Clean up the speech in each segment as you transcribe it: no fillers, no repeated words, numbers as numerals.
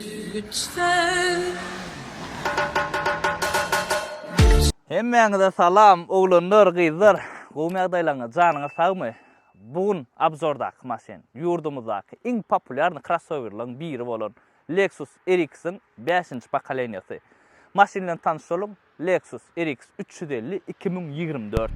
Lütfen. Hemmäňize salam oglanlar gyzlar gowmy ýagdaýlaryňyz janyňyz sagmy bu gün obzordaky maşyn ýurdumyzdaky iň populýarny krossowerlaryň biri bolan Lexus RX-iň bäşinji pokoleniýasy maşyn bilen tanyş boluň Lexus RX 350 2024.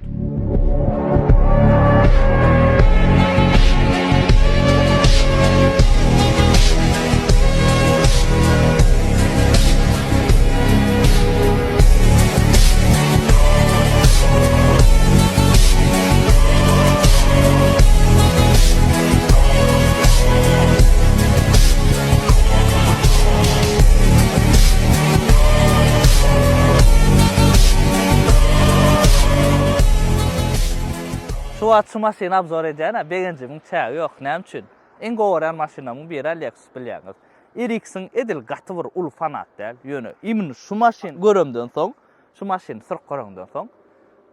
Şu wagt şu maşyny obzor edýän-ä, begenjimiň çägi ýok. Näme üçin? Iň gowy görýän maşynlarymyň biri-ä Lexus bilýäňiz. RX-iň edil gaty bir uly fanat däl. Ýöne imенно şu maşyny göremden soň, şu maşyny sürüp göreňden soň,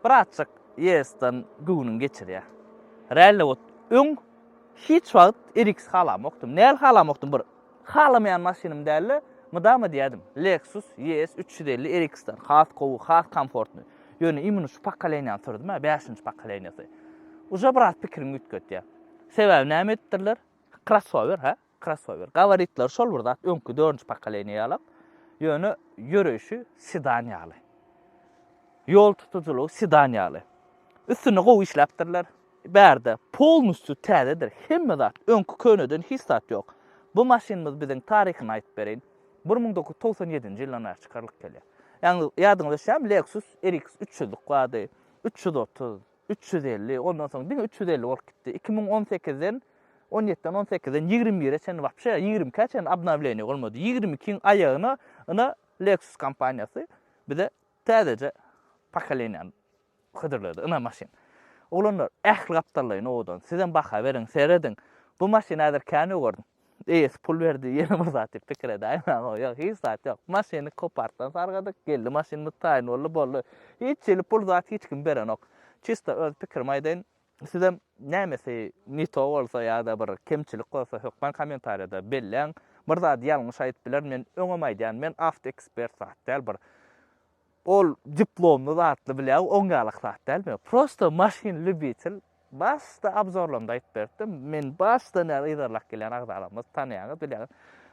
birazjyk ES-den göwnüň geçirýär. Realno wot öň hiç wagt RX halamokdym. Näl halamokdym bir Halamaýan maşynym däldi. Mydama diýýärdim, Lexus ES 350 RX-den has gowy, has komfortny. Ýöne imенно şu pokoleniýany sürdüm-ä, bäşinji pokoleniýasy. Uje biraz pikiriňi üýtgetýär. Sebäbi näme edipdirler? Krossower, hä? Krossower. Gabaritleri şol bir zat, öňki dördünji pokoleniýa ýalak. Ýöne ýöreýşi sedan ýaly. Ýol tutujylygy sedan ýaly. Üstünde gowy işläpdirler. Bärde polnusýu täzedir hemme zat öňki köneden hiç zat ýok. Bu maşynymyz biziň taryhyny aýdyp bereýin. 1997-nji ýyldan bäri çykarylyp gelýär. Ýagny ýadyňyza düşýärmi Lexus RX 300-lük bardy, 330, 350, ondan soň diňe 350 bolup gitdi. 2018-den 17-den 18-den 21-e çenli wapşe 22-ä çenli obnowleniýe bolmady. 22-iň aýagyna ina Lexus kompaniýasy bize täzeje pokoleniýany Hödürledi. Ynha maşyn. Oglanlar, ähli gapdallaýyn owadan. Sizem baha beriň, serediň. Bu maşyny häzir kän öwerdim. Eýesi pul berdi, ýene bir zat diýip pikir edäýmäň. Ýok, hiç zat ýok. Maşyny Copartdan sargadyk, geldi maşynymyz taýyn boldy, boldy. Hiç hili pul zat hiç kim berenok. Çisto öz pikirimi aýdaýyn. Sizem nämesi ne to bolsa ýa-da bir kemçilik bolsa hökman kommentariýada belläň. Bir zady ýalňyş aýdyp bilerin. Men öňem aýdýan, men awtoekspert zat däl bir. Ol diplomly zatly bilýär, oň ýalak zat dälmi? Prosto maşyn lýubitel. Başda obzorlarymda aýdyp beripdim. Men başdan bäri yzarlap gelýän agzalarymyz tanaýaňyz, bilýäňiz.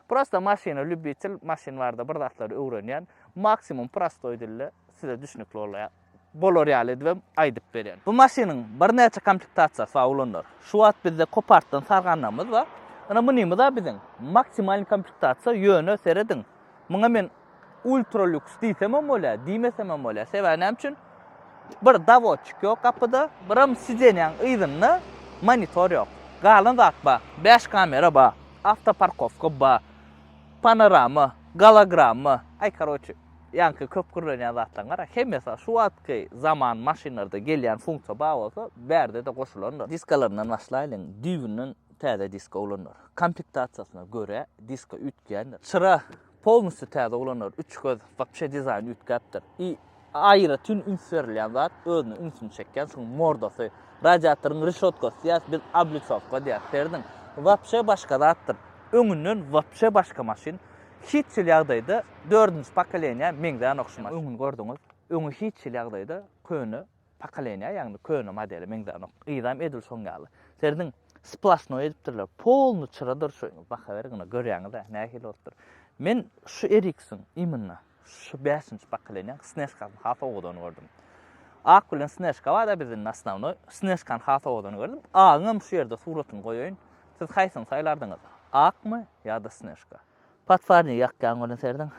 Prosto maşyna lýubitel, maşyn barada bir zatlary öwrenýän. Maksimum prostoý dilde size düşnükli bolýar. Bolar ýaly edibem aýdyp berýän. Bu maşynyň birnäçe komplektasiýasy bar oglanlar. Şu wagt bizde Copartdan sarganlarymyz bar. Ynha munymyz-a biziň maksimalnyý komplektasiýa, ýöne serediň. Muňa men ultra lýuks diýsemem bolýar, diýmesemem bolýar. Sebäbi näme üçin? Bir dawodçik ýok gapyda, biram sidenýaň yzynda monitor ýok. Galan zat bar. 5 kamera bar, awtoparkowka bar, panorama, gologramma. Aý karoçi, ýaňky köp gürlenýän zatlaryň bar, hemmesi bar. Şu wagtky zaman maşynlarda gelýän funksiýa bar bolsa, bärde-de goşulandyr. Diskalaryndan başlaýlyň, düýbünden täze diska ulanlar. Komplektasiýasyna görä diska üýtgändir. Çyra polnusýu täze ulanlar. Üç göz wapşe dizaýn üýtgäpdir. I aýratyn üns berilýän zat özüne ünsüni çekýän şuň mordasy. Radiatoryň reşotkasy diýýäs biz oblisowka diýýäs. Serediň. Wapşe başga zatdyr. Öňünden wapşe başga maşyn. Hiç hili ýagdaýda dördünji pokoleniýa meňzänok şu maşyn. Öňüni gördüňiz. Öňi hiç hili ýagdaýda köne Pokoleniýa, ýagny köne modele meňzänok. Yzam edil şoň ýaly. Serediň, splaşnoý edipdirler. Polny çyradyr şu. Baha beriň ine, görýäňiz-ä, nähili bolupdyr. Men şu RX-iň imенно şu bäşinji pokoleniýaň Snežkasyny has owadan gördüm. Ak bilen Snežka bar-da bizde indi osnownoý. Snežkany has owadan gördüm. Agyňam şu ýerde suratyny goýaýyn. Siz haýsyny saýlardyňyz? Akmy ýa-da Snežka? Podfarnik ýakýan welin serediň.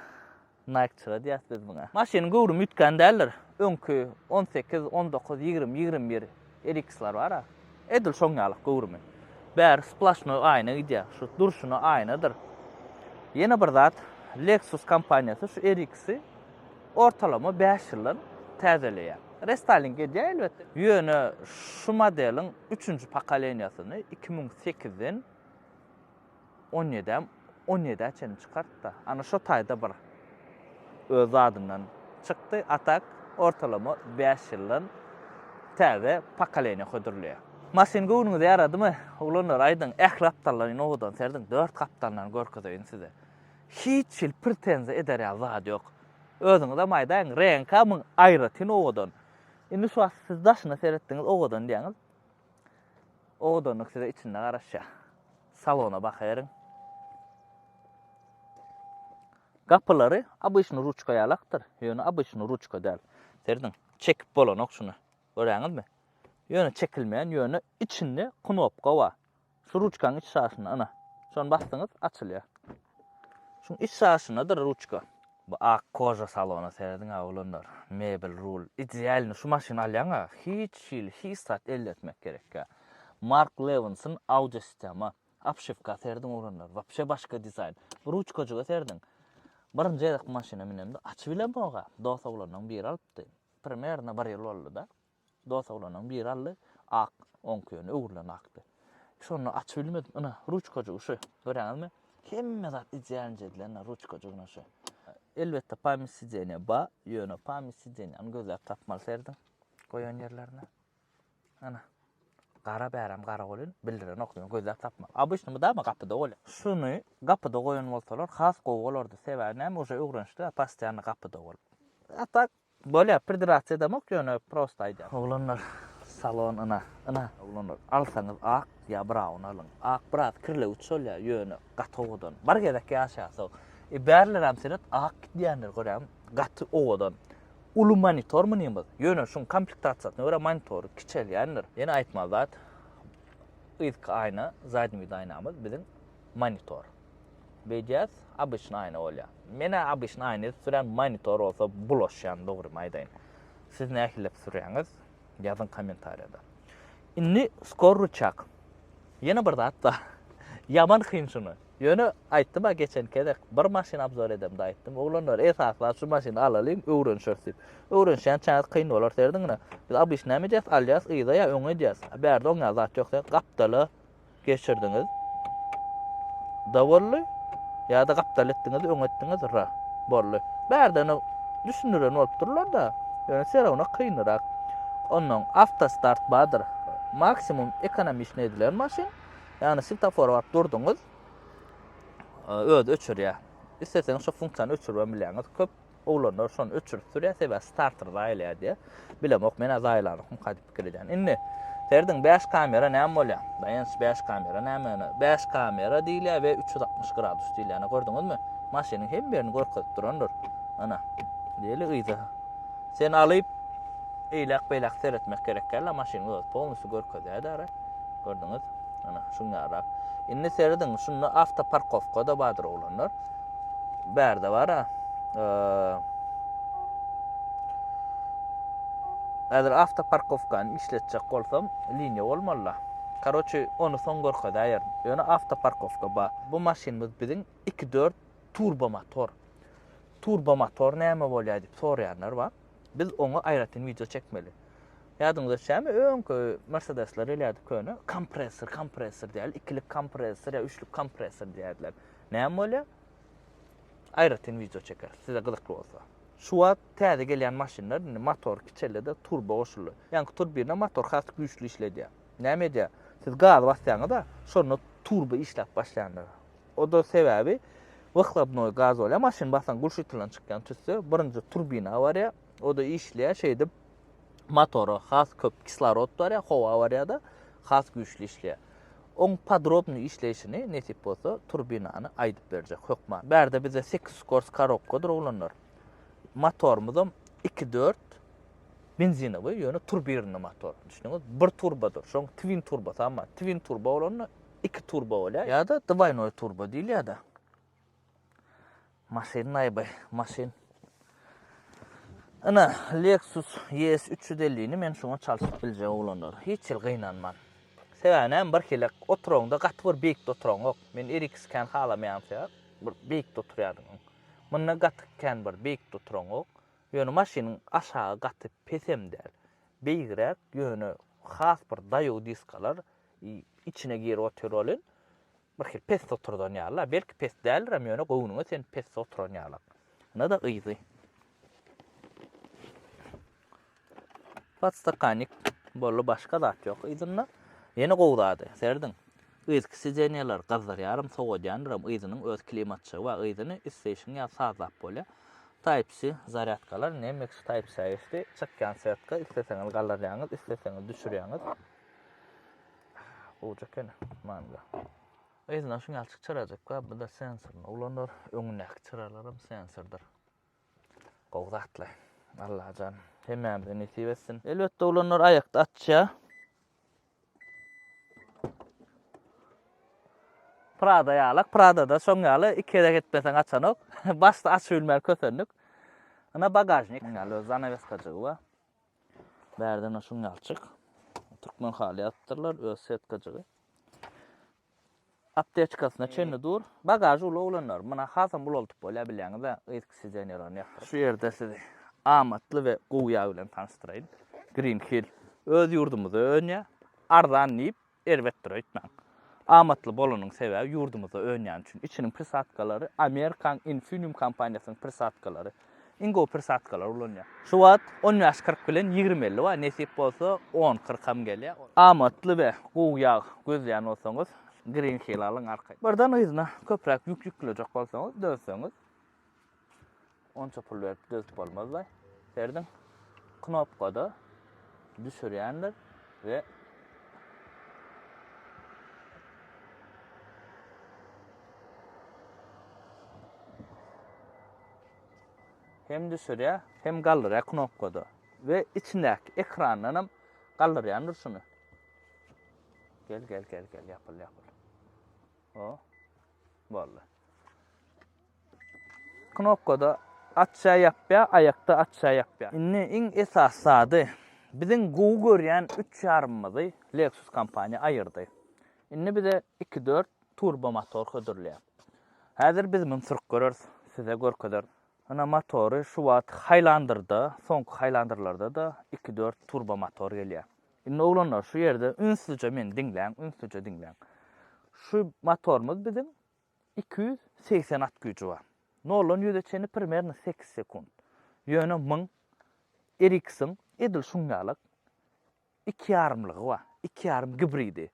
Nike çyra diýýäs biz muňa. Maşynyň göwrümi üýtgän däldir. Öňki 18, 19, 20, 21 RX-lar bar-a. Edil şoň ýalyk göwrümi. Bäri splaşnoý aýna gidýär. Şu durşuna aýnadyr. Ýene bir zat, Lexus kompaniýasy şu RX-i ortalama 5 ýyldan täzeleýär. Restaýling edýär elbetde. Ýöne şu modeliň üçünji pokoleniýasyny 2008-den on ýedä, on ýedä çenli çykartda. Ana şo taýda bir öz zadyndan çykdy. A tak ortalama 5 ýyldan täze pokoleniýa hödürleýär. Maşyn göwnüňize ýaradymy? Oglanlar aýdyň, ähli gapdallaryny owadan serediň, dört gapdalyndan görkezeýin size. Hiç hili pretenziýa eder ýaly zady ýok. Özüňizem aýdaýyň, reňka muň aýratyn owadan. Indi şu wagt siz daşyna seretdiňiz owadan diýýäňiz. Owadanlyk size içinde garaşýar. Salona bakaweriň. Gapylary obyçny ruçka ýalakdyr. Ýöne obyçny ruçka däl. Serediň, çekip bolanok şuny. Görýäňizmi? Ýöne çekilmeýän, ýöne içinde knopka bar. Şu ruçkanyň iç şaşynda, ana. Şony basdyňyz, açylýar. Şuň iç şaşyndadyr ruçka. Bu ak koža salona serediň-ä oglanlar. Mebel, rul. Idealny şu maşyny alýaň-a, hiç hili hiç zat elletmek gerekýä. Mark Levinson audio sistema. Obşiwka serediň oglanlar. Wapşe başga dizaýn. Bu ruçkajyga serediň. Birinji gezek bu maşyna münemde açyp bilemok-a. Dos oglanlaryň biri alypdy. Primerno bir ýyl boldy-da. Dos oglanyň biri aldy. Ak, oňki ýöne öwrülen akdy. Şonda açyp bilmedim. Ina, ruçkajygy şu. Görýäňizmi? Hemme zat idealnyja edilen ruçkajygyna şu. Elbetde pamýat sideniýa ba, ýöne pamýat sideniýany gözläp tapmaly serediň. Goýan ýerlerine. Ana. Gara bärem gara bolýan, bildirenok diýen gözläp tapmaly. Obyçny mydama gapyda bolýar. Şuny gapyda goýan bolsalar has gowy bolardy. Sebäbi näme uje öwrenişdi, postoýanno gapyda bolup. A tak Bolýar, pridirаться edemok ýöne prosta aýdýan. Oglanlar salon yna, yna oglanlar alsaňyz ak ýa braun alyň. Ak biraz kirlewüç bolýar ýöne gaty owadan. Bir gezek ýaşaýasoň. E bärlerem seret ak gidýänler görýäňmi? Gaty owadan. Uly monitor munymyz. Ýöne şuň komplektasiýasyna görä monitory kiçelýändir. Ýene aýtmaly zat yzky aýna, zadnýi wid aýnamyz biziň monitor. Beýdýäs, obyçny aýna bolýar. Men-ä obyçny aýna edip sürýän, monitor bolsa bulaşýan, dogrymy aýdaýyn. Siz nähilep sürýäňiz? Ýazyň kommentariýada. Indi skor ryçag. Ýene bir zat bar. Ýaman kyn şuny. Ýöne aýtdym-a geçen gezek bir maşyn obzor edemde aýtdym. Oglanlar esasy zat şu maşyny alalyň, öwrenişeris diýip. Öwrenişýänçäňiz kyn bolar serediň-ine. Biz obyçny näme edýäs? Alýas yza ýa öňe edýäs. Bärde oň ýaly zat ýok. Sen gapdala geçirdiňiz. Da boldy. Ýa-da gapdal etdiňiz, öň etdiňiz, ra. Boldy. Bärden düşündiren bolup durlar-da. Ýöne serawna kynrak. Ondan awtostart bardyr. Maksimum ekonomiçny edilen maşyn. Ýagny swetofora baryp durduňyz. Özi öçürýär. Isleseňiz şu funksiýany öçürip hem bilýäňiz. Köp Oglanlar şony öçürip sürýär, sebäbi starter zaýalaýar diýýär. Bilemok, men-ä zaýalanokmyka diýip pikir edýän. Indi, serediň, 5 kamera näme bolýar? Daýanç, 5 kamera näme ýöne? 5 kamera diýilýär we 360 gradus diýilýär. Ana, gördüňizmi? Maşynyň hemme ýerini görkezip durandyr. Ana, diýeli yza. Sen alyp, eýläk-beýläk seretmek gerek däl, maşynyň özi polnusy görkezýär-de. Gördüňiz? Ana, şuň ýalyrak. Indi serediň, şunda awtoparkowka-da bardyr oglanlar. Bärde bar-a. Häzir awtoparkowkany işletjek bolsam, liniýa bolmaly-la. Karoçi, ony soň görkezäýerin. Ýöne awtoparkowka bar. Bu maşynymyz biziň 2.4 turbo motor. Turbo motor näme bolýar diýip soraýanlar bar. Biz oňa aýratyn wideo çekmeli. Ýadyňyza düşýärmi, öňki Mercedesler elýärdi köne, kompressor, kompressor diýýärler, ikilik kompressor ýa üçlük kompressor diýýärdiler. Näme bolýar? Aýratyn wideo çekeris, size gyzykly bolsa. Şu wagt täze gelýän maşynlar indi motor kiçeldi-de turbo goşuldy. Ýaňky turbina motor has güýçli işledýär. Näme edýär? Siz gazy basýaňyz-a, şonda turbo işläp başlaýandyr. O-da sebäbi wyhlopnoý gaz bolýar. Maşyn basaň gulşitilden çykýan tüsse birinji turbina barýar. O-da işleýär, şeýdip motora has köp kislorod barýar, howa barýar-da, has güýçli işleýär. Oň podrobnyý işleýşini nesip bolsa turbinany aýdyp berjek hökman. Bärde bizde sekiz skors korobkadyr oglanlar. Motorymyzam iki dört benzinowy ýöne turbirny motor. Düşündiňiz? Bir turbadyr. Şoň twin turbasy amma twin turba bolanda iki turba bolýar. Ýa-da dwaýnoý turba diýilýär-de. Maşyn naýbaý, maşyn. Ine, Lexus ES 350-ni men şuňa çalşyp biljek oglanlar. Hiç hili gynanman. Sebäbi näme bir hili oturaňda gaty bir beýikde oturaňok. Men RX kän halamaýan sebäp bir beýikde oturýardyň. Munda gaty kän bir beýikde oturaňok. Ýöne maşynyň aşagy gaty pesem däl. Beýigräk, ýöne has bir daýaw diskalar içine girip otyr welin, Bir hili pes oturdan ýaly-la. Belki pes däldirem, ýöne göwnüňe sen pes oturan ýalak. Ynha-da yzy. Podstakannik boldy, başga zat ýok yzynda. Ýene gowy zady, serediň. Yzky sidenýalar gyzdyrýaram, sowadýandyram, yzynyň öz klimatçygy bar, yzyny isleýşiň ýaly sazlap bolýar. Type-C zarýadkalar, indi hemmesi Type-C-ä geçdi. Çykýan setka isleseňiz galdyrýaňyz, isleseňiz düşürýäňiz. Gowja ekeni, manyda. Yzyndan şuň ýaly çyrajyk bar, bu-da sensorny ulanar, öňündäki çyralaram sensordyr. Gowy zatlar. Allajan hemmämize nesip etsin. Elbetde oglanlar aýakda açýar. Prada ýalak, Pradada şoň ýaly iki gezek etmeseň açanok. Başda açyp bilmän kösendik. Ana bagažnik. Ýaly öz zanaweskajygy bar. Bärden şuň ýalyçyk. Türkmen haly ýazypdyrlar, öz setkajygy. Apteçkasyna çenli dur. Bagažy uly oglanlar. Muna hasam ulaldyp bolýar bilýäňiz-ä, yzky sidenýalaryny ýapdyryp. Şu ýerde sizi amatly we gowy ýag bilen tanyşdyraýyn. Green Hill öz ýurdumyzda önýär. Arzan diýip erbetdir öýtmäň. Amatly bolanyň sebäbi ýurdumyzda önýäni üçin. Içiniň prisatkalary Amerikaň Infineum kompaniýasynyň prisatkalary. Iň gowy prisatkalary ulanýar. Şu wagt on bäş 40 bilen 20 50 bar, nesip bolsa on 40 hem gelýär. Amatly we gowy ýag gözleýän bolsaňyz, Green Hill alyň arkaýyn. Birden yzyna köpräk ýük ýüklejek bolsaňyz, dözseňiz, onça pul berip dözüp bolmaz-laý. Serediň, knopkada düşürýändir we Hem düşürýär, hem galdyrýar knopkada. We içindäki ekrandan hem galdyrýandyr şuny. Gel, gel, gel, gel, ýapyl, ýapyl. O. Boldy. Knopkada açýar, ýapýar, aýakda açýar, ýapýar. Indi iň esasy zady, biziň gowy görýän üç ýarymymyzy Lexus kompaniýa aýyrdy. Indi bize 2.4 turbo motor hödürleýär. Häzir biz muny sürüp göreris, size görkezeris. Ynha motory şu wagt Highlander-da, soňky Highlander-larda-da 2.4 turbo motor gelýär. Indi oglanlar şu ýerde ünslüje meni diňläň, ünslüje diňläň. Şu motorymyz biziň 280 at güýji bar. Noldan ýüze çenli primerno 8 sekunt. Ýöne muň RX-iň edil şuň ýalak Iki ýarymlygy bar. Iki ýarym gibridi.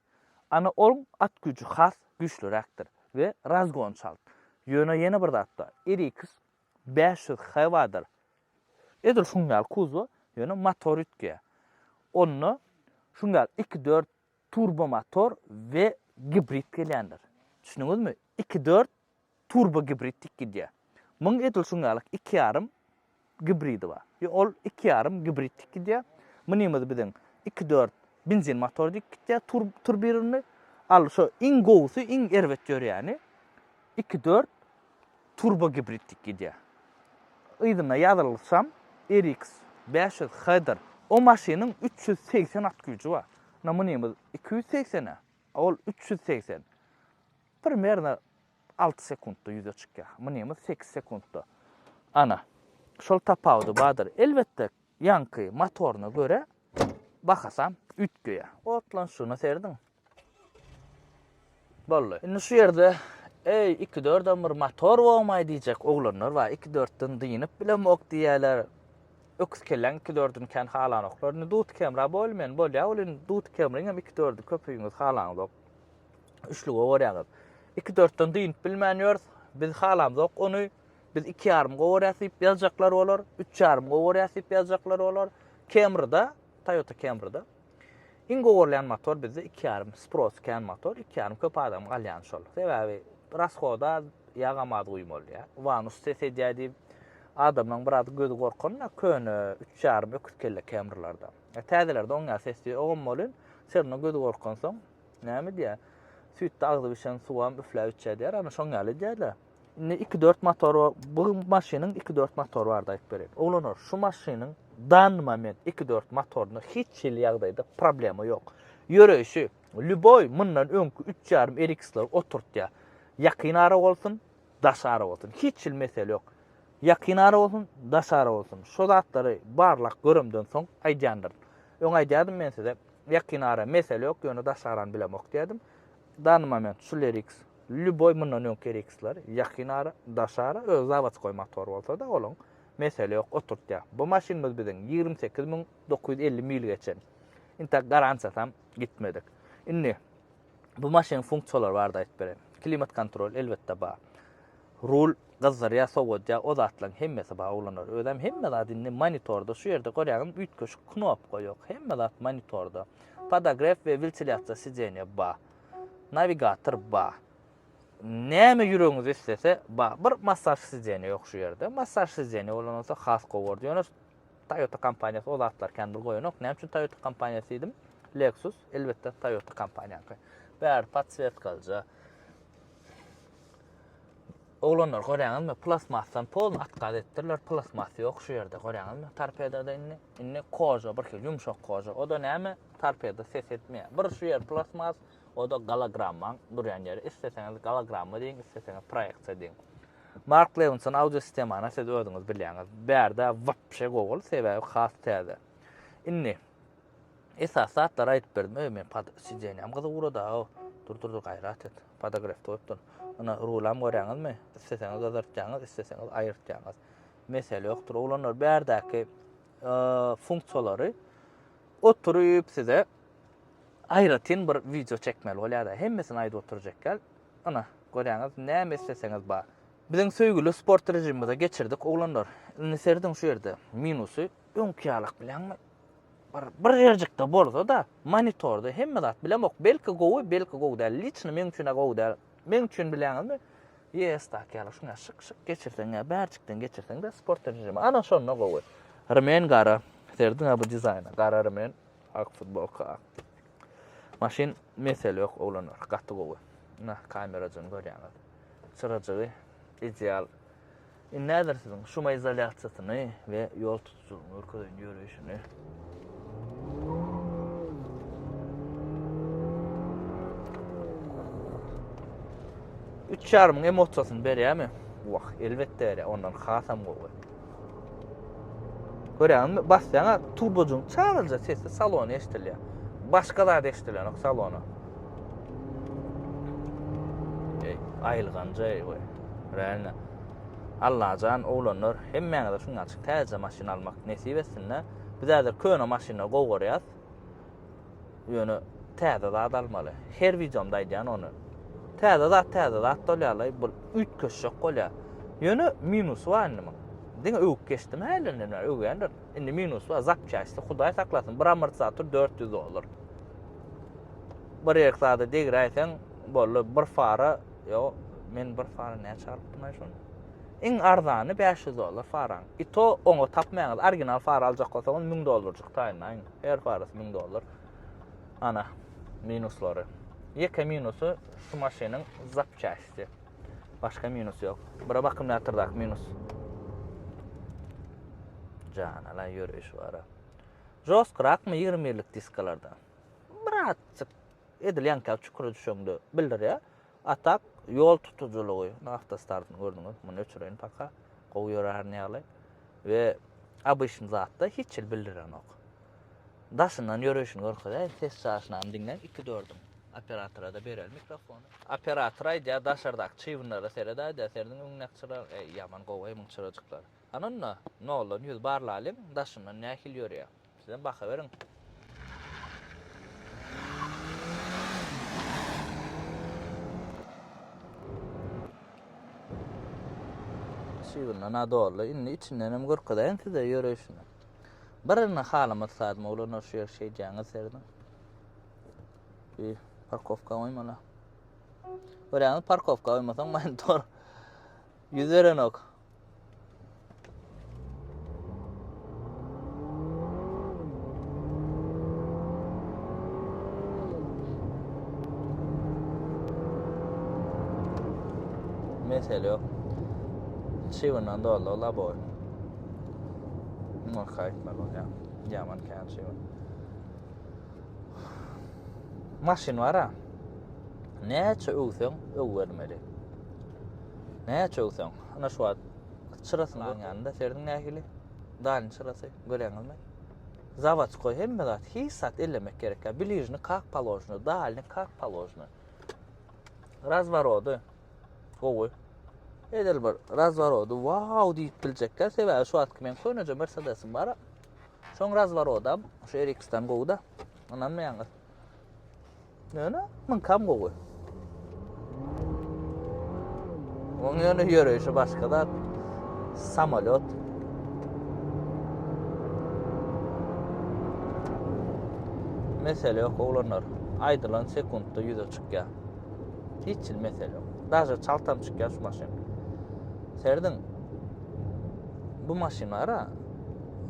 Ana oň at güýji has güýçlüräkdir we razgon çalt. Ýöne ýene bir zat bar. RX 500 H bardyr. Edil şuň ýaly kuzow, ýöne motor üýtgeýär. Onda şuň ýaly iki dört turbo motor we gibrid gelýändir. Düşündiňizmi? Iki dört turbo gibrid dik gidýär. Muň edil şuň ýaly iki ýarym gibridi bar. Ýa ol iki ýarym gibrid dik gidýär. Munymyz biziň iki dört benzin motor dik gidýär, tur turbirinli. Al şo iň gowusy, iň erbet ýörýäni iki dört turbo gibrid dik gidýär. Yzynda ýazylsam RX 500 H-dyr. O maşynyň 380 at güýji bar. Na munymyz 280-e, ol 380. Primerno 6 sekuntda ýüze çykýar. Munymyz 8 sekuntda. Ana, şol tapawudy bardyr. Elbetde, ýaňky motoryna görä bahasam üýtgeýär. Otlanyşyna serediň. Boldy. Indi şu ýerde Eý, iki dördem bir motor bolmaý diýjek oglanlar bar. Iki dörtden dynyp bilemok diýýärler. Öküz kelläň iki dördüni kän halanoklar. Indi dut kemra bolmen bolýar. Ol indi dut kemriň hem iki dördi köpügiňiz halaňzok. Üçlüge gorýaňyz. Iki dörtden dynyp bilmän ýörüs. Biz halamzok ony. Biz iki ýarym gowarýas diýip ýazjaklar bolar. Üç ýarym gowarýas diýip ýazjaklar bolar. Camryda, Toyota Camryda iň gowarylýan motor bizde iki ýarym spros kän motor, iki ýarym köp adam alýan şol. Sebäbi rashoda az, ýagam az guýmaly. Wanus ses edýär diýip adamlaryň biraz gözi gorkanda köne üç ýarym öküz kelle Camrylarda. Täzelerde oň ýaly ses ýogam bolyn, serine gözi gorkansoň Näme diýýär? Süýtde agzy bişen suwam üfläp içýär diýýär. Ana şoň ýaly edýärler. Indi 2-4 motor bar. Bu maşynyň 2-4 motory bardy aýdyp bereýin. Oglanlar, şu maşynyň dan moment 2-4 motorynda hiç hili ýagdaýda problema ýok. Ýöreýşi, lýuboý mundan öňki 3,5 RX-leri oturtýar. Ýakyn ara bolsun, daş ara bolsun. Hiç hili mesele ýok. Ýakyn ara bolsun, daş ara bolsun. Şo zatlary barlap göremden soň aýdýandyryn. Öň aýdýardym men size, Ýakyn ara mesele ýok, ýöne daş arany bilemok diýerdim. Dany moment şu RX, lýuboý mundan öňki RX-ler ýakyn ara, daş ara, özi zawodskoý motor bolsa-da olaň mesele ýok, oturtýar. Bu maşynymyz biziň 28950 mil geçen. Intak garantiýasam gitmedik. Indi. Bu maşynyň funksiýalary barada aýdyp bereýin. Klimat kontrol elbetde bar. Rul gyzdyrýar, sowadýar, o zatlaryň hemmesi bar oglanlar. Özem hemme zat indi monitorda. Şu ýerde görýäňizmi üýtgeşik knopka ýok. Hemme zat monitorda. Podogref we wentilýasiýa sidenýa bar. Nawigator bar. Näme ýüregiňiz islese bar. Bir massaž sidenýa ýok şu ýerde. Massaž sidenýa bolan bolsa has gowy bordy. Ýöne Toyota kompaniýasy o zatlary kän bir goýanok. Näme üçin Toyota kompaniýasy diýdim? Lexus elbetde Toyota kompaniýaňky. Bäri podswetkalyja. Oglanlar görýäňizmi? Plastmasdan polny otkaz etdirler. Plastmas ýok şu ýerde görýäňizmi? Torpedada indi indi koža bir hili ýumşak koža. O da näme? Torpeda ses etmeýär. Bir şu ýer plastmas, o da gologrammaň durýan ýeri. Isleseňiz gologramma diýiň, isleseňiz proýeksiýa diýiň. Mark Levinson audio sistemany siz özüňiz bilýäňiz. Bärde wapşe gowy, sebäbi has täze. Indi esasy zatlary aýdyp berdim. Öý men pod sidenýam gyzyp ugrady. Dur dur dur gaýrat et. Podogrefde goýupdyr. Ina rulam görýäňizmi? Isleseňiz gyzartýaňyz, isleseňiz aýyrtýaňyz. Mesele ýokdur. Oglanlar bärdäki funksiýalary oturyp size aýratyn bir wideo çekmeli bolýar-da. Hemmesini aýdyp oturjak däl. Ana, görýäňiz, näme isleseňiz bar. Biziň söýgüli sport režimimize geçirdik, oglanlar. Indi serediň şu ýerde minusy öňki ýalak bilýäňmi? Bir bir ýerjikde bolsa-da, monitorda hemme zat bilemok. Belki gowy, belki gowy däl. Liçno meň üçin-ä gowy däl. Meň üçin bilýäňizmi? ES-daky ýaly şuňa şyk-şyk geçirseň ýa bärjikden geçirseň-de sport režimi. Ana şonda gowy. Remen gara. Serediň-ä bu dizaýna. Gara remen, ak futbolka. Maşyn mesele ýok oglanlar gaty gowy. Ina kamerajyny görýäňiz. Çyrajygy ideal. Indi näder siziň şumoizolýasiýasyny we ýol tutujylygyny görkezeýin ýöreýşini. Üç ýarymyň emosiýasyny berýärmi? Wah, elbetde berýär. Ondan hasam gowy. Görýäňizmi? Basýaňa turbojyň çalaja sesi salona eşidilýär. Başga zat eşidilenok salona. Ey, aýylganjy ey we. Realno. Allajan oglanlar hemmäňize şuň açyk täze maşyn almak nesip etsin-de. Biz häzir köne maşynlary gowy görýäs. Ýöne täze zat almaly. Her wideomda aýdýan ony. Täze zat täze zat bolýarlaý, bu üýtgeşjek bolýar. Ýöne minusy bar indi muň. Diňe öwüp geçdim hälden bäri öwýändir. Indi minusy bar, zapçasty hudaý saklasyn bir amortizator 400 dollar. Bir ýerki zada degräýseň boldy bir fara, ýo men bir fara näçe alypdym-aý şony. Iň arzany 500 dollar faraň. I to oňa tapmaýaňyz. Original fara aljak bolsaňyz 1000 dollarjyk taýynlaýyň. Her farasy 1000 dollar. Ana, minuslary. Ýeke minusy şu maşynyň zapçasti. Başga minus ýok. Bir akkumulýatordaky minus. Janala ýöreýşi bar. Žostkyrakmy 21-lik diskalarda? Birazjyk edil ýaňky çukura düşeňde bildirýär. A tak ýol tutujylygy, awtostartyny gördüňiz, muny öçüreýin paka, gowy ýörärn ýaly we obyçny zatda hiç hili bildirenok. Daşyndan ýöreýşini görkezäýin, ses çaşynam diňläň, iki dördüň. Operatora-da bereli mikrofony. Operator aýdýar, daşardaky çybynlara seret aýdýar, serediň öňündäki çyra, eý, ýaman gowy muň çyrajyklary. Hany onda, noldan ýüz barlalyň, daşyndan nähili ýörýär. Sizem baha beriň. Çybyndan-a doldy. Indi içindenem görkezeýin size ýöreýşini. Birini halamaz zadym oglanlar şu ýer şeýdýäňiz serediň. Bir parkowka goýmaly. Görýäňiz parkowka goýmasaň monitor ýüz berenok. Mesele ýok. Çybyndan doldy ol laboý. Muňa gaýtmaly bolýar. Ýaman kän çybyn. Maşyn bar-a. Näçe öwseň öwbermeli. Näçe öwseň. Ana şu wagt çyrasyny ýanynda serediň nähili. Dalny çyrasy görýäňizmi? Zawodskoý hemme zat, hiç zat ellemek gerek däl. Bližny kak položno, dalny kak položno. Razworody gowy. Edil bir razworody wow diýip biljekkä, sebäbi şu wagtky meň köneje Mercedesim bar. Şoň razworodam şu RX-den gowy-da. Ynanmaýaňyz. Ýöne muňkam gowy. Oň ýöne ýöreýşi başga zat. Samolýot. Mesele ýok oglanlar. Aýdylan sekuntda ýüze çykýar. Hiç hili mesele ýok. Daže çaltam çykýar şu maşyn. Serediň. Bu maşyn bara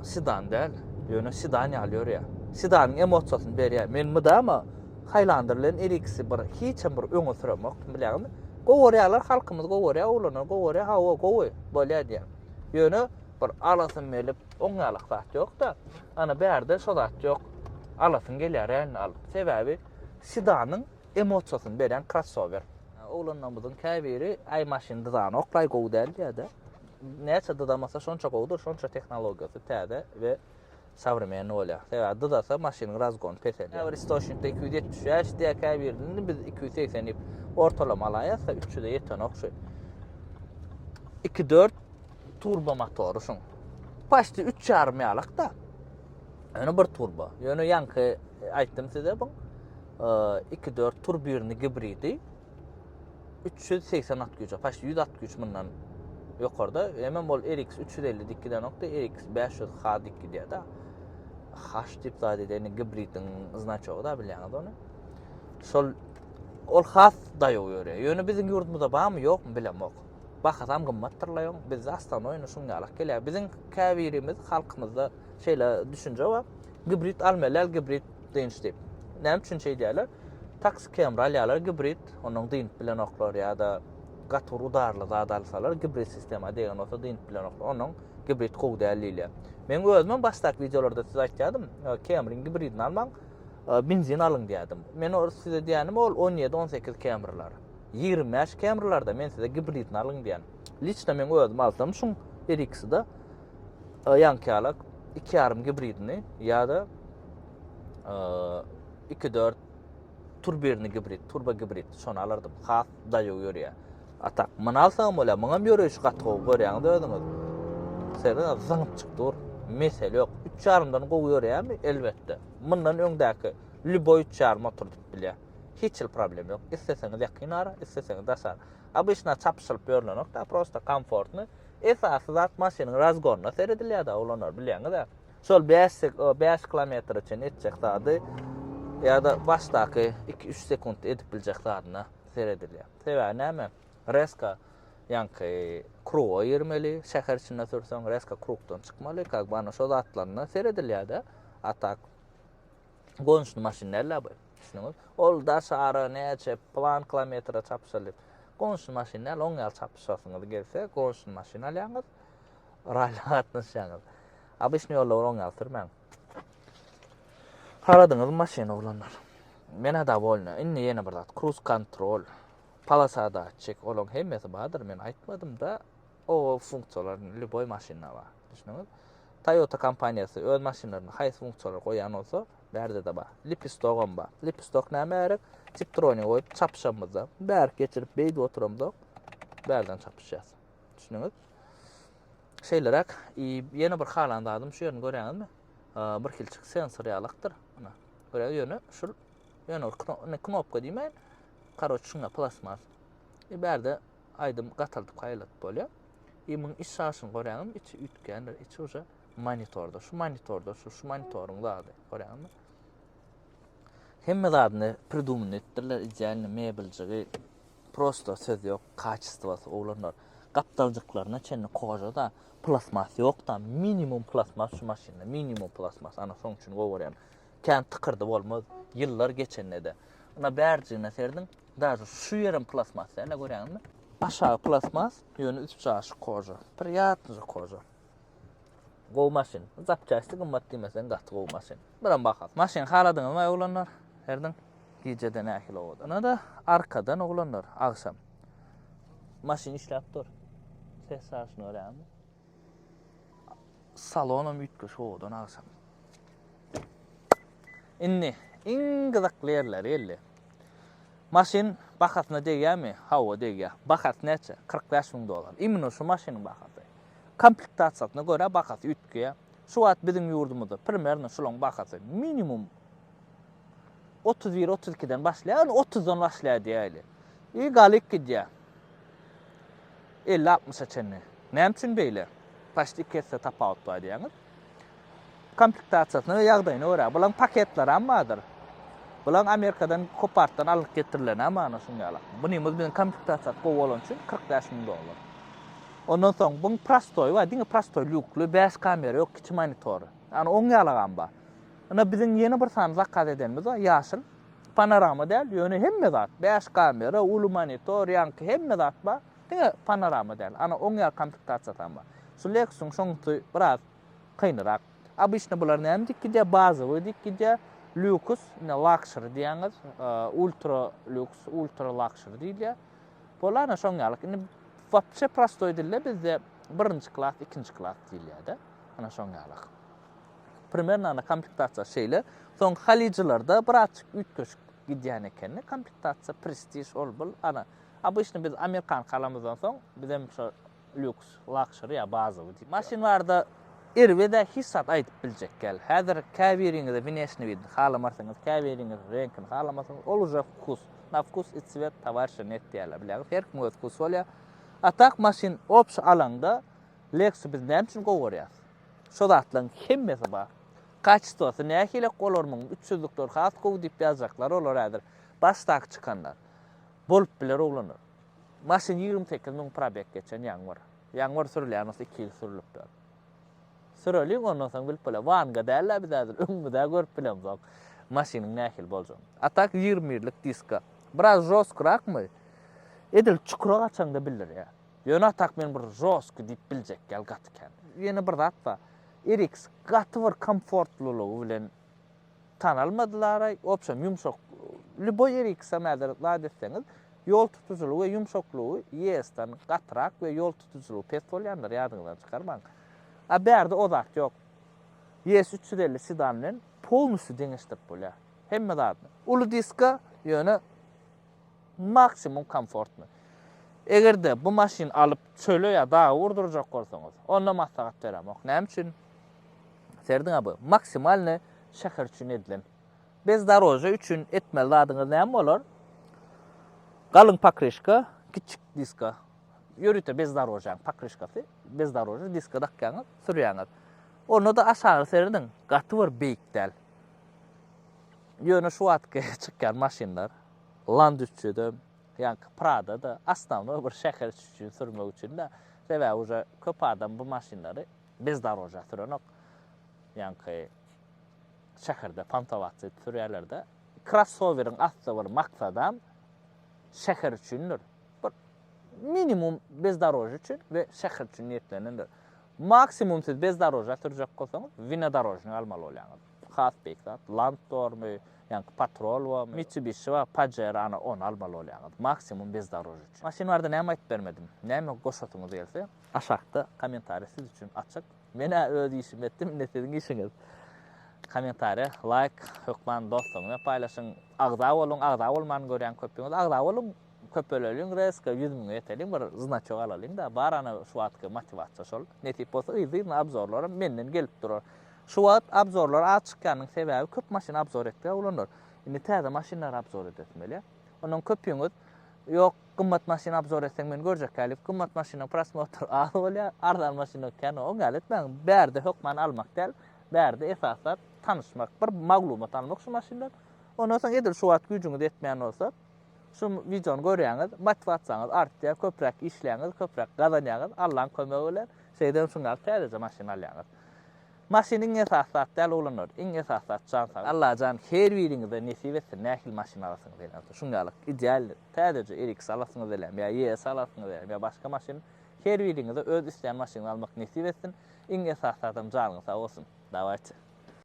sedan däl. Ýöne sedan ýaly ýörýär. Sedanyň emosiýasyny berýär. Men mydama Highlander bilen RX-i bir hiçem bir öňe süremokdym bilýäňizmi? Gowy görýärler, halkymyz gowy görýär, oglanlar gowy görýär, hawa gowy bolýar diýýän. Ýöne bir alasym gelip, oň ýalak zat ýok-da. Ana bärde şo zat ýok. Alasyň gelýär realny alyp. Sebäbi sedanyň emosiýasyny berýän krossower. Oglanlarymyzyň käbiri aý maşyn dyzanok-laý gowy däl diýýär-de. Näçe dyzamasa şonça gowudyr, şonça tehnologiýasy täze we sowremenny bolýar. Sebäbi dyzasa maşynyň razgony peselýär. Käbir istoçnikde 275 diýýär, käbirinde indi biz 280 diýip ortalama alaýas-da, 300-e ýetenok şu. 2.4 turbo motory şuň. Paçti 3.5 ýalak-da. Ýöne bir turbo. Ýöne ýaňky aýtdym size bu 2.4 turbirni gibridi 380 at güýji, paçti 100 at güýç mundan ýokarda. Hemem ol RX 350 dik gidenokda, RX 500 H dik gidýär-de. H diýip zat edýär, indi gibridiň znaçogy da bilýäňiz ony. Şol ol has daýaw ýörýär. Ýöne biziň ýurdumyzda barmy, ýokmy bilemok. Bahasam gymmatdyr-la ýoň. Bizde astana ýöne şuň ýalak gelýär. Biziň käbirimiz halkymyzda şeýle düşünje bar. Gibrid almaly däl, gibrid dynç diýip. Näme üçin şeý diýýärler? Taksi Camry alýarlar gibrid, ondan dynyp bilenoklar ýa-da gaty bir udarly zat alsalar, gibrid sistema degen bolsa dynyp bilenoklar. Ondan gibrid gowy däl diýilýär. Men özümem başdaky wideolarda size aýtýardym, Camry-iň gibridini almaň, benzin alyň diýýärdim. Men ol size diýýänim ol 17-18 Camry-lar. 25 Camry-larda men size gibridini alyň diýýän. Liçno men özüm alsam şuň RX-i-de ýaňky ýalak 2,5 gibridini ýa-da 2.4 turbirni gibrid, turbo gibrid şony alardym. Has daýaw ýörýär. A tak, muny alsaňam bolýar. Muňam ýöreýşi gaty gowy görýäňiz özüňiz. Serediň, zyňyp çykyp dur. Mesele ýok. 3,5-dan gowy ýörýärmi? Elbetde. Mundan öňdäki lýuboý 3,5 oturdyp bilýär. Hiç hili problem ýok. Isleseňiz ýakyn ara, isleseňiz daş ara. Obyçna çapyşylyp ýörlenok-da, prosta komfortny. Esasy zat maşynyň razgonyna seredilýär-de, oglanlar, bilýäňiz-ä. Şol 5 kilometre çenli etjek zady ýa-da başdaky 2-3 sekuntda edip biljek zadyna seredilýär. Sebäbi näme? Reska ýaňky kruga girmeli, şäher içinde sürseň, reska krugdan çykmaly, как бы ana şo zatlaryna seredilýär-de. A tak gonçny maşyn däl-de bu. Düşündiňiz? Ol daş ara näçe plan kilometre çapyşaly. Gonçny maşyn däl, oň ýaly çapyşasyňyz gelse, gonçny maşyn alýaňyz. Rally gatnaşýaňyz. Obyçny ýolda bir oň ýaly sürmäň. Haladyňyz maşyn oglanlar. Menä dowolny. Indi ýene bir zat. Kruz kontrol, polasa datçik, olaň hemmesi bardyr. Men aýtmadym da. O funksiýalar lýuboý maşynda bar. Düşündiňiz? Toyota kompaniýasy öz maşynlaryna haýsy funksiýalar goýan bolsa, bärde-de bar. Lipistogam bar. Lipistok näme gerek? Tiptronik goýup çapyşamyzda, bärik geçirip beýdip oturamzok, bärden çapyşýas. Düşündiňiz? Şeýleräk, ýene bir halan zadym şu ýerini görýäňizmi? Bir hilçik sensor ýalakdyr. Ana, görýäňiz, ýöne şul ýöne bir knopka diýmäýin. Karoç, şuňa plasmas. E, bärde aýdym gataldyp gaýladyp bolýar. E, muň iç şaşyny görýäňizmi? Içi üýtgändir. Içi uje monitorda. Şu monitorda, şu şu monitoryň zady. Görýäňizmi? Hemme zadyny pridumany etdirler, idealny mebeljigi. Prosto söz ýok, kaçestwasy oglanlar. Gapdaljyklaryna çenli koža-da, plasmas ýok-da, minimum plasmas şu maşynda, minimum plasmas. Ana şoň üçin gowy görýän. Kän tykyrdy bolmaz, ýyllar geçende-de. Ana bärjigine serediň, daže şu ýerem plasmas däl-ä görýäňizmi? Aşagy plasmas, ýöne üst jaşy koža. Priýatnyja koža. Gowy maşyn. Zapçasty gymmat diýmeseň gaty gowy maşyn. Biram bahasy. Maşyn haladyňyzmy oglanlar? Serediň. Gijede nähili owadan. Ynha-da arkadan oglanlar agşam. Maşyn işläp dur. Ses çaşyny görýäňizmi? Salonam üýtgeşik owadan agşam. Indi iň gyzykly ýerleri geldi. Maşyn bahasyna degýärmi? Hawa degýär. Bahasy näçe? 45 müň dollar. Imенно şu maşynyň bahasy. Komplektasiýasyna görä bahasy üýtgeýär. Şu wagt biziň ýurdumyzda primerno şulaň bahasy minimum. 31 32-den başlaýar, ýöne 30-dan başlaýar diýäýli. I galyp gidýär. 50-60-a çenli. Näme üçin beýle? Paçti 2 esse tapawut bar diýýäňiz. Komplektasiýasyna we ýagdaýyna görä. Bulaň paketleri hem bardyr. Bulaň Amerikadan Kopartdan alnyp getirilen hem ana şuň ýaly. Bunymyz biziň komplektasiýasy gowy bolany üçin 45 müň dollar. Ondan soň buň prostoý bar, diňe prostoý lýukly, 5 kamera ýok, kiçi monitory. Ana oň ýalagam bar. Ine biziň ýene bir sany zakaz edenimiz bar, ýaşyl. Panorama däl, ýöne hemme zat, 5 kamera, uly monitor, ýaňky hemme zat bar. Diňe panorama däl. Ana oň ýaly komplektasiýasy hem bar. Şu Lexus-yň şoňsy biraz kynyrak. Obyçno bular näme diýip gidýär? Bazowy diýip gidýär. Lýuks, ine luxury diýýäňiz. Ultra lýuks, ultra luxury diýilýär. Bular ana şoň ýaly. Indi wapşe prostoý dilde bizde birinji klas, ikinji klas diýilýär-de. Ana şoň ýaly. Primerno ana komplektasiýa şeýle. Soň halyjylarda birazçyk üýtgeşik gidýän ekeni. Komplektasiýa prestiž ol bul. Ana obyçno biz amerikan kalamyzdan soň bizem şo lýuks, luxury ýa bazowy diýip. Maşyn barada erbed-ä hiç zat aýdyp biljek däl. Häzir käbiriňize wneşni widini halamarsyňyz, käbiriňiz reňkini halamarsyňyz, ol uje wkus. Na wkus i cwet towarişa net diýýärler, bilýäňiz, her kimiň öz wkusy bolýar. A tak maşyn obşi alaňda Lexus biz näme üçin gowy görýäs? Şo zatlaryň hemmesi bar. Kaçestwasy nähilek bolar muň, üç ýüzlükler has gowy diýip ýazjaklar olar häzir başdaky çykanlar. Bolup biler oglanlar. Maşyn 28 müň probeg geçen ýaňy bir. Ýaňy bir sürülýän bolsa 2 ýyl sürülipdir. Süreliň ondan soň bilip bolar. Wanga däl-ä biz häzir öňümizä görüp bilemzok. Maşynyň nähili boljagyny. A tak 21-lik diska. Biraz žostkyrakmy? Edil çukura gaçaňda bildirýär. Ýöne a tak men bir žostky diýip biljek ýaly gaty kän. Ýene bir zat bar. RX gaty bir komfortlylygy bilen tanalmadylar-aý. Wobşem ýumşak. Lýuboý RX-em häzir zat etseňiz, ýol tutujylygy we ýumşaklygy ES-den gatyrak we ýol tutujylygy pes bolýandyr, ýadyňyzdan çykarmaň. A bärde o zat ýok. ES 350 sedan bilen polnusýu deňeşdirip bolýar. Hemme zadyny. Uly diska, ýöne maksimum komfortny. Eger-de bu maşyny alyp çöle ýa daga urdurjak bolsaňyz, onda maslahat beremok. Näme üçin? Serediň bu maksimalny şäher üçin edilen. Bezdorožýa üçin etmeli zadyňyz näme bolar? Galyň pokryşka, kiçjik diska. Ýörite bezdorožýaň pokryşkasy, bezdorožýa diska dakýaňyz, sürýäňiz. Onda-da aşagy serediň, gaty bir beýik däl. Ýöne şu wagtky çykýan maşynlar Land 300-em, ýaňky Prada-da osnownoý bir şäher üçin sürmek üçin-de. Sebäbi uje köp adam bu maşynlary bezdorožýa sürenok. Ýaňky şäherde pantowatsa edip sürýärler-de. Krossoweriň asly bir maksadam şäher üçindir. Bir minimum bezdorožýa üçin we şäher üçin niýetlenendir. Maksimum siz bezdorožýa sürjek bolsaňyz, winodorožnyý almaly bolýaňyz. Has beýik zat. Land bormy, ýaňky Patrol bormy, Mitsubishi bar, Pajero, ana ony almaly bolýaňyz. Maksimum bezdorožýa üçin. Maşyn barada näme aýdyp bermedim? Näme goşasyňyz gelse, aşakda kommentariýa siz üçin açyk. Men-ä öz işimi etdim, indi siziň işiňiz. Kommentariýa, laýk hökman dostlaryňyz bilen paýlaşyň. Agza boluň, agza bolman görýän köpüňiz. Agza boluň, köpeleliň, rezko 100 müňe ýeteliň, bir znaçok alalyň-da. Bar ana şu wagtky motiwasiýa şol. Nesip bolsa yzly-yzyna obzorlaram menden gelip durar. Şu wagt obzorlar az çykýanyň sebäbi köp maşyn obzor etdik oglanlar. Indi täze maşynlary obzor edesim gelýär. Ondan köpüňiz Ýok, gymmat maşyn obzor etseň meni görjek däl. Gymmat maşynyň prosmotry az bolýar, arzan maşynyň kän. Oň ýaly etmäň. Bärde hökman almak däl. Bärde esasy zat tanyşmak, bir maglumat almak şu maşyndan. Ondan soň edil şu wagt güýjüňiz ýetmeýän bolsa, şu wideony görýäňiz, motiwasiýaňyz artýar, köpräk işleýäňiz, köpräk gazanýaňyz, Allaň kömegi bilen şeýdibem şuň ýaly täzeje maşyn alýaňyz. Maşyn iň esasy zat däl oglanlar, iň esasy zat jan saglyk. Allajan her biriňize nesip etsin nähili maşyn alasyňyz gelýän bolsa şuň ýaly ideal täzeje RX alasyňyz gelýärmi ýa ES alasyňyz gelýärmi ýa başga maşyn her biriňize öz isleýän maşynyňyzy almak nesip etsin iň esasy zadam janyňyz sag bolsun. Dawayçy.